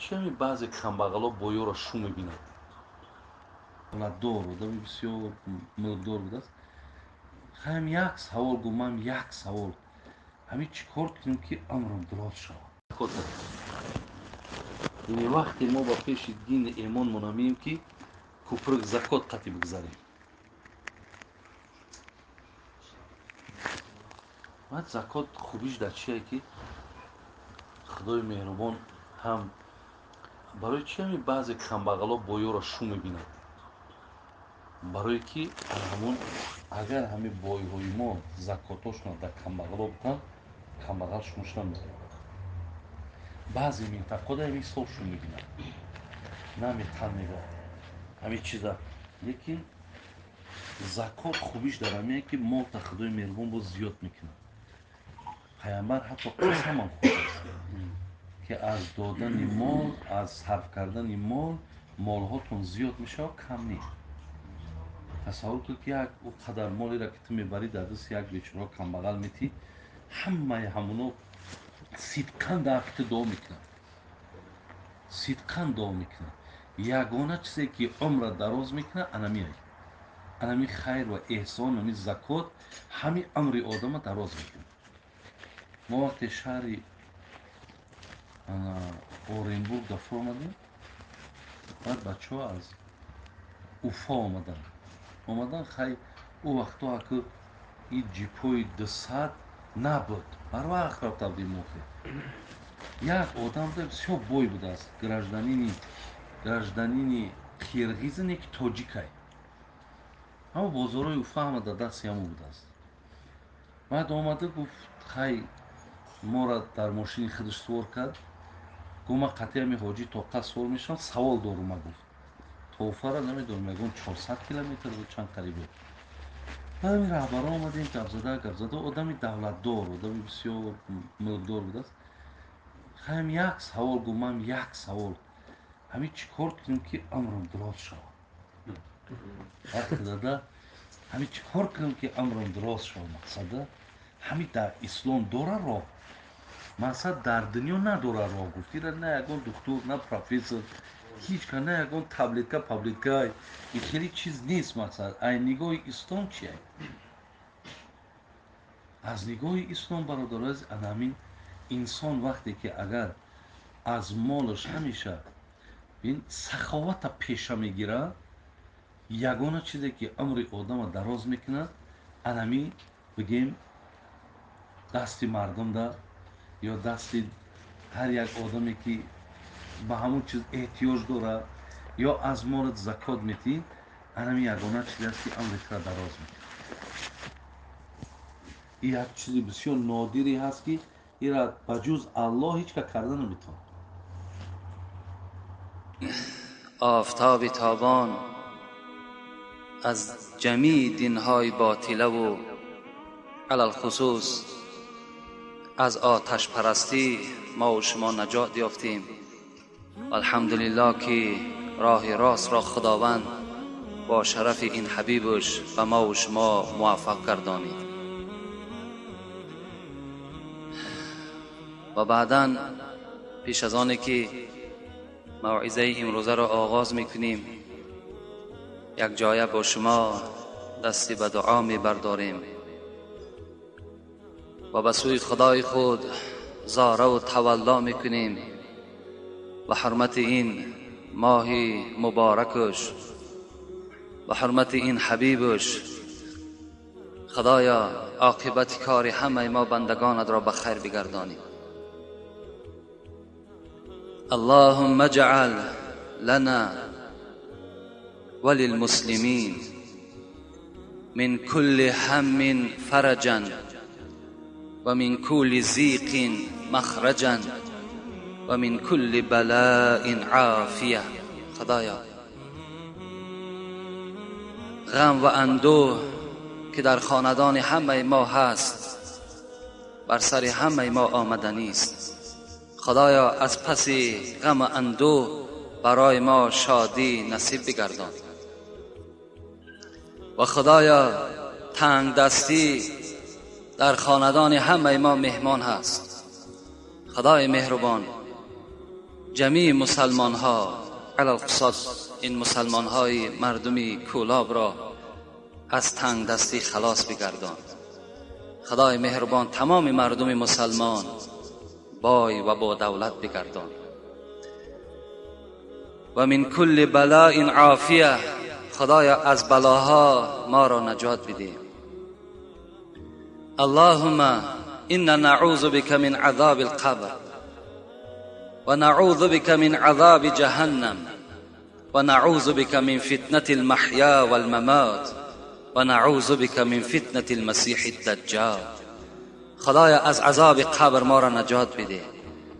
Барои чи ҳами баъзе камбағало боёро шу мебинад? Давлатдор, одами бисёр мулкдор будааст. Хаем, як савол гумам, як савол: ҳамин чӣ кор кунем, ки амрам дуроз шавад? Яъне вақте мо ба пеши дини имонмон меем, ки куприк закот қатӣ бигзарем. Баъд закот хубиш дар чие, ки Худои меҳрубон ҳам. Барои чи ҳами баъзе камбағало боёро шу мебинад? Барое ки ҳамун агар ҳами бойҳои мо закотошона дар камбағало бутанд, камбағал шумуш намекунад. Баъзе минтақода ҳами ҳисоб шу мебинад, наметан мега ҳами чиза. Лекин закот хубиш дар ҳамие, ки молта Худои меҳрубон боз зиёд мекунад. Пайғамбар ҳатто қасамам хӯрдааст, ки аз додани мол, аз сарф кардани мол молҳотон зиёд мешавад, кам нест. Тасаввур кун, ки як ӯ қадар молеро, ки ту мебарӣ, дар дасти як бечора камбағал метӣ, ҳамаи ҳамуно сидқан дар ҳаққи ту дуо мекунанд, сидқан дуо мекунанд. Ягона чизе, ки умра дароз мекунад, анамиай, анами хайр ва эҳсон, ами закот ҳами амри одама дароз мекунад. Мо вақте шаҳри Оренбург дафр омадем, баъд бачаҳо аз Уфа омаданд. Хай, ӯ вақтҳо аку и ҷипҳои 200 набуд, барвақт рафта будем. Мохе як одам буда, бисёр бой будааст, гражданини қирғизине, ки тоҷикай. Ҳама бозорҳои Уфа ҳама дар дасти ҳамо будааст. Баъд омада гуфт, хай, моро дар мошини худаш сувор кард. Гуфт: «Ман қатъи ҳами ҳоҷӣ тоқат сувор мешавам, савол дорум». Гуфт, то Уфара намедонам, ягон 400 километр буд, чанд қариб буд. Баъд ҳами раҳбаро омадем, гапзада гапзада, одами давлатдор, одами бисёр мулкдор будааст. Хаем, як савол гумам, як савол: ҳамин чӣ кор кунем, ки амрам дуроз шавад? Вақте дада, ҳамин чӣ кор кунем, ки амрам дуроз шавад? Мақсада, ҳамин дар ислом дора роҳ? Мақсад, дар дунё надора роҳ. Гуфт, ира на ягон духтур, на профессор, ҳеҷ ка, на ягон таблетка паблетка, и хеле чиз нест. Мақсад, ай нигоҳи ислом чи? Аз нигоҳи ислом, бародаро азиз, ана ҳамин инсон вақте ки агар аз молаш ҳамеша бин саховата пеша мегирад, ягона чизе, ки умри одама дароз мекунад, анами бигем дасти мардумда ё дасти ҳар як одаме, ки ба ҳамон чиз эҳтиёҷ дорад, ё аз молат закот метиҳӣ, анами ягона чизе аст, ки амри тура дароз мекунад. Ин як чизи бисёр нодире ҳаст, ки ира ба ҷуз Аллоҳ ҳеҷ ка карда наметавонад. آفتاب تابان از جمیع دینهای باطله و علی الخصوص از آتش پرستی ما و شما نجات یافتیم. الحمدلله که راه راست را خداوند با شرف این حبیبش به ما و شما موفق گردانید. و بعدا پیش از آنی که موعظه امروزه را آغاز میکنیم، یک جایه با شما دستی به دعا میبرداریم و به سوی خدای خود زاره و تولا میکنیم. و حرمت این ماه مبارکش و حرمت این حبیبش، خدایا عاقبت کار همه ما بندگانت را به خیر بگردانی. اللهم اجعل لنا وللمسلمين من كل هم فرجا ومن كل ضيق مخرجا ومن كل بلاء عافية. خدایا، غم و اندوه که در خاندان همه ما هست، بر سر همه ما آمدنی است. خدایا، از پس غم و اندوه برای ما شادی نصیب بگردان. و خدایا، تنگ دستی در خاندان همه ما مهمان هست. خدای مهربان، جمیع مسلمان ها، علی الخصوص این مسلمان های مردمی کولاب را از تنگ دستی خلاص بگردان. خدای مهربان تمام مردم مسلمان بای و با دولت بگردان. و من کل بلاء عافیه، خدایا از بلاها ما را نجات بده. اللهم انا نعوذ بك من عذاب القبر و نعوذ بك من عذاب جهنم و نعوذ بك من فتنة المحیا والممات و نعوذ بك من فتنة المسیح الدجال. خدایا از عذاب قبر ما را نجات بده.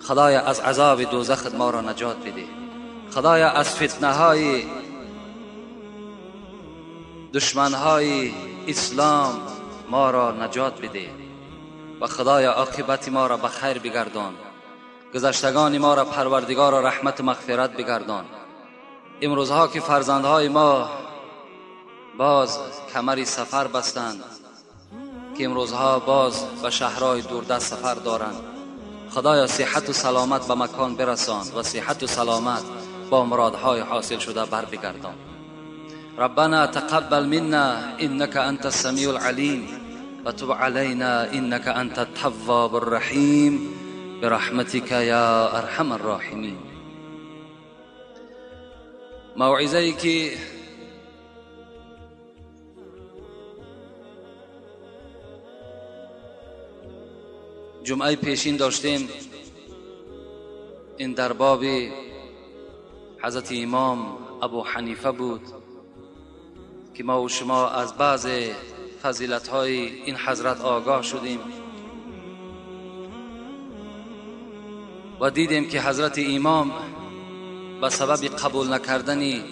خدایا از عذاب دوزخ ما را نجات بده. خدایا از فتنه های دشمن های اسلام ما را نجات بده. و خدایا عاقبت ما را به خیر بگردان. گذشتگان ما را پروردگار را رحمت و مغفرت بگردان. امروزها که فرزندهای ما باز کمری سفر بستند، که امروزها باز به شهرهای دوردست سفر دارند، خدایا صحت و سلامت به مکان برسان و صحت و سلامت با مرادهای حاصل شده بر بگردان. ربنا تقبل منا انك انت السمیع العلیم و تب علینا انك انت التواب الرحیم برحمتك یا ارحم الراحمین. موعظه که جمعه پیشین داشتیم، این در باب حضرت امام ابو حنیفه بود که ما و شما از بعض فضیلت‌های این حضرت آگاه شدیم و دیدیم که حضرت امام به سبب قبول نکردن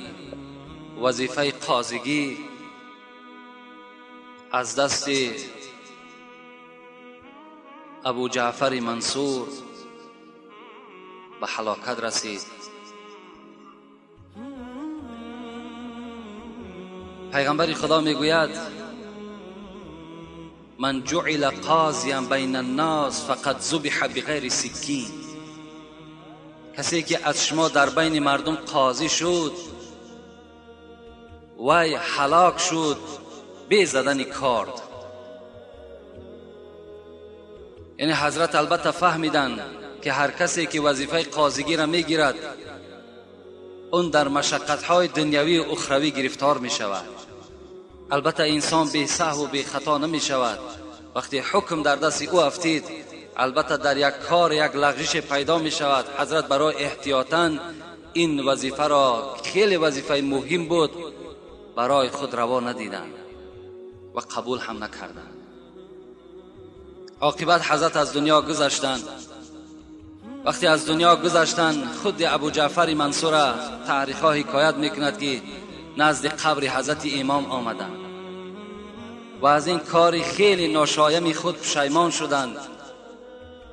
وظیفه قاضیگی از دست ابو جعفر منصور به هلاکت رسید. پیغمبر خدا میگوید من جعل قاضیا بین الناس فقد ذبح بغیر سکین. کسی که از شما در بین مردم قاضی شد وی هلاک شد بی زدن کارد. یعنی حضرت البته فهمیدند که هر کسی که وظیفه قاضیگی را میگیرد اون در مشقت‌های دنیوی و اخروی گرفتار می شود. البته انسان بی سهو و بی خطا نمی شود. وقتی حکم در دست او افتید البته در یک کار یک لغزش پیدا می شود. حضرت برای احتیاطاً این وظیفه را، خیلی وظیفه مهم بود، برای خود روا ندیدند و قبول هم نکردند. عاقبت حضرت از دنیا گذشتند. وقتی از دنیا گذشتند خود ابو جعفر منصور تاریخ ها حکایت میکند که نزد قبر حضرت امام آمدند و از این کار خیلی ناشایم خود پشیمان شدند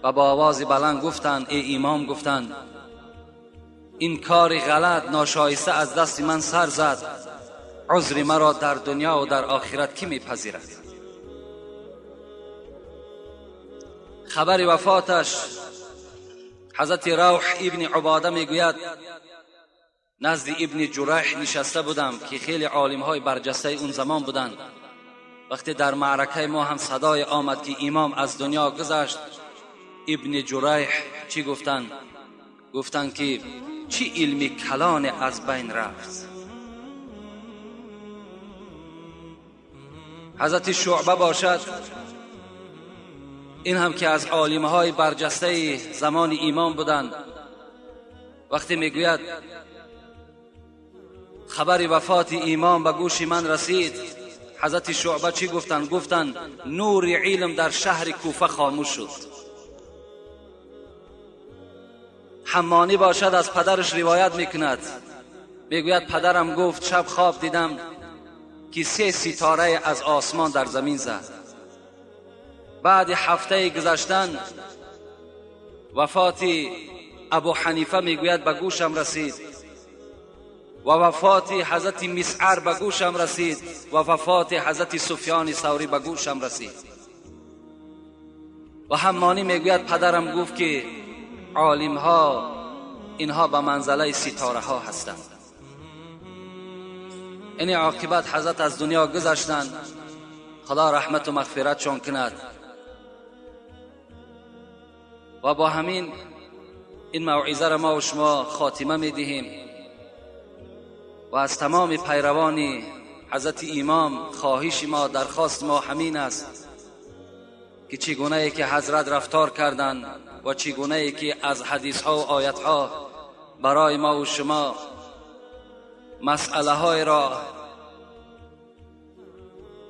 و با آواز بلند گفتند ای امام، گفتند این کار غلط ناشایسته از دست من سر زد، عذر مرا در دنیا و در آخرت کی میپذیرد؟ خبر وفاتش حضرت روح ابن عباده میگوید نزد ابن جریح نشسته بودم که خیلی عالمهای برجسته اون زمان بودند. وقتی در معرکه ما هم صدای آمد که امام از دنیا گذشت، ابن جریح چی گفتند؟ گفتند که چی علمی کلان از بین رفت. حضرت شعبه باشد، این هم که از عالمهای برجسته زمان امام بودند، وقتی میگوید خبر وفات امام به گوش من رسید، حضرت شعبه چی گفتند؟ گفتند نور علم در شهر کوفه خاموش شد. حمانی باشد از پدرش روایت میکند، میگوید پدرم گفت شب خواب دیدم که 3 ستاره از آسمان در زمین زد. بعد هفته گذشتن وفات ابو حنیفه میگوید به گوشم رسید و وفات حضرت مسعر به گوشم رسید و وفات حضرت سفیان ثوری به گوشم رسید. و حمانی میگوید پدرم گفت که عالمها اینها به منزله ستاره ها هستند. این عاقبت حضرت از دنیا گذشتند، خدا رحمت و مغفرتشان کند. و با همین این موعظه را ما و شما خاتمه میدهیم و از تمام پیروان حضرت امام خواهش ما، درخواست ما همین است که چگونه ای که حضرت رفتار کردند و چگونه ای که از حدیث ها و آیت ها برای ما و شما مسئله های را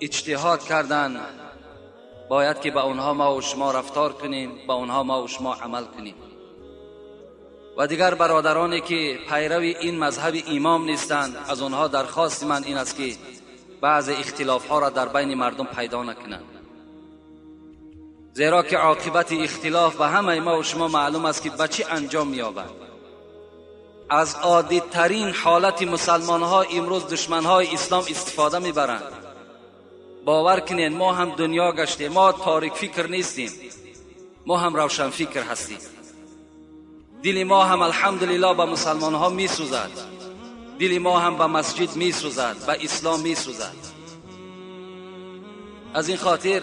اجتهاد کردند، باید که با اونها ما و شما رفتار کنیم، با اونها ما و شما عمل کنیم. و دیگر برادرانی که پیرو این مذهب امام نیستند، از اونها درخواست من این است که بعض اختلاف ها را در بین مردم پیدا نکنند، زیرا که عاقبت اختلاف به همه ما و شما معلوم است که به چی انجام می‌یابد. از عادی ترین حالت مسلمان ها امروز دشمن های اسلام استفاده میبرند. باور کنین ما هم دنیا گشتیم، ما تاریک فکر نیستیم، ما هم روشن فکر هستیم. دل ما هم الحمدلله به مسلمان ها می سوزد، دل ما هم به مسجد می سوزد، به اسلام می سوزد. از این خاطر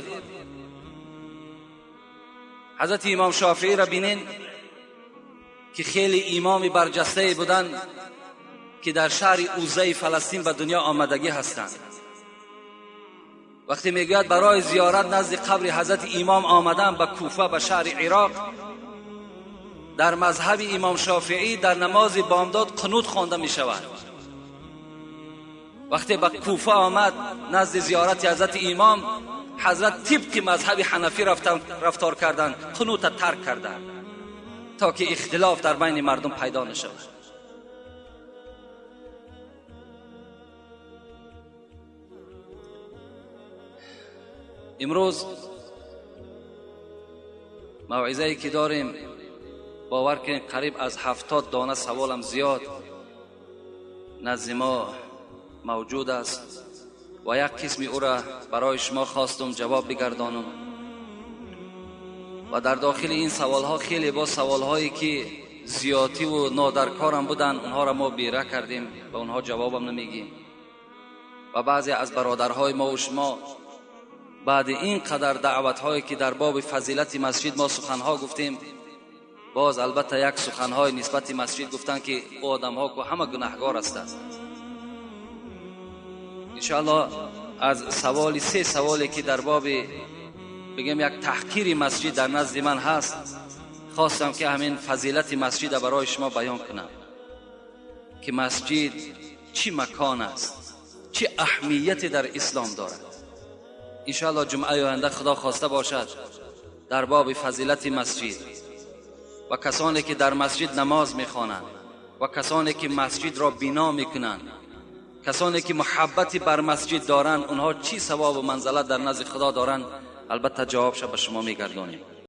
حضرت امام شافعی را بینین که خیلی امام برجسته بودند که در شهر اوزه فلسطین به دنیا آمدگی هستند. وقتی میگوید برای زیارت نزد قبر حضرت امام آمدن به کوفه، به شهر عراق، در مذهب امام شافعی در نماز بامداد قنوت خوانده می شود. وقتی به کوفه آمد نزد زیارت حضرت امام، حضرت طبق مذهب حنفی رفتار کردند، قنوت ترک کردند تا که اختلاف در بین مردم پیدا نشود. امروز موعظه‌ای که داریم، باور کنید قریب از 70 دانه سوالم زیاد نزد ما موجود است و یک قسمی او را برای شما خواستم جواب بگردانم. و در داخل این سوالها خیلی با سوالهایی که زیادی و نادرکارم بودن، اونها را ما بیره کردیم و اونها جوابم نمیگیم. و بعضی از برادرهای ما و شما بعد این قدر دعوتهایی که در باب فضیلت مسجد ما سخنها گفتیم، باز البته یک سخنهای نسبت مسجد گفتن که او آدمها که همه گناهگار هستند. انشاءالله از سوال 3 سوالی که در باب بگم یک تحقیر مسجد در نزد من هست، خواستم که همین فضیلت مسجد برای شما بیان کنم که مسجد چی مکان است، چه اهمیتی در اسلام دارد. انشاءالله جمعه آینده خدا خواسته باشد در باب فضیلت مسجد و کسانی که در مسجد نماز میخوانند و کسانی که مسجد را بنا میکنند، کسانی که محبتی بر مسجد دارند، اونها چی ثواب و منزلت در نزد خدا دارند، البته جوابش به شما میگردانیم.